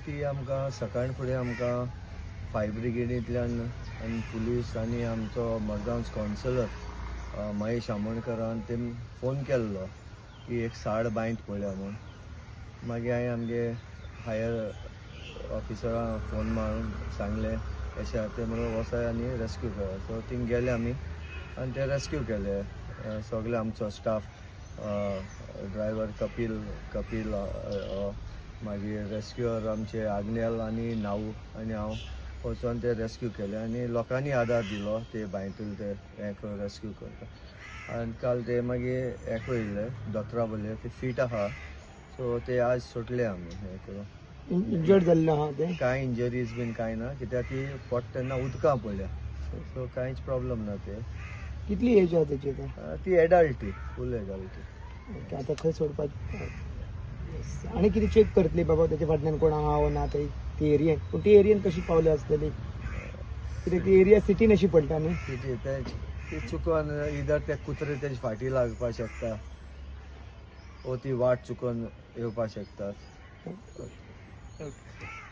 ती आमकां सकाळ फुडें आमकां फायर ब्रिगेडींतल्यान आनी पुलीस आनी आमचो मडगांव कावन्सिलर महेश आमोणकरान ते फोन केल्लो की एक साड बांयत पडल्या म्हूण. मागीर हांवें आमगे हायर ऑफिसरांक फोन मारून सांगलें अशें ते म्हणून वचय आनी रेस्क्यू करा. सो थिंग गेले आमी आनी ते रेस्क्यू केले. सगळे आमचो स्टाफ, ड्रायवर कपील कपील मागीर रेस्क्युअर आमचे आग्नेल आनी नाऊ आनी हांव वचोन ते रेस्क्यू केले आनी लोकांनी आदार दिलो ते बांयतूल ते हें करून रेस्क्यू करता. आनी काल ते मागीर हें करिल्ले दोतोरा बोलले ते फीट आहा, सो ते आज सोडले आमी हें करून. इंजर्ड जाल्लें आहा तें? कांय इंजरीज बीन कांय ना, कित्याक ती पोट तेन्ना उदकां पडल्या, सो कांयच प्रॉब्लम ना ते. कितली एज आहा तेची आतां? ती एडल्ट, ती फूल एडल्ट. ओके, आतां खंय सोडपाक आनी कितें चॅक करतली बाबा तेच्या फाटल्यान कोण आहा वो ना ते ती एरियेन? पूण ती एरियेन कशी पावल्या आसतली, कित्याक ती एरिया सिटीन अशी पडटा न्ही. ती ते ती चुकोन इधर ते कुत्रे तेजे फाटी लागपाक शकता वो ती वाट चुकोन येवपाक शकता. ओके.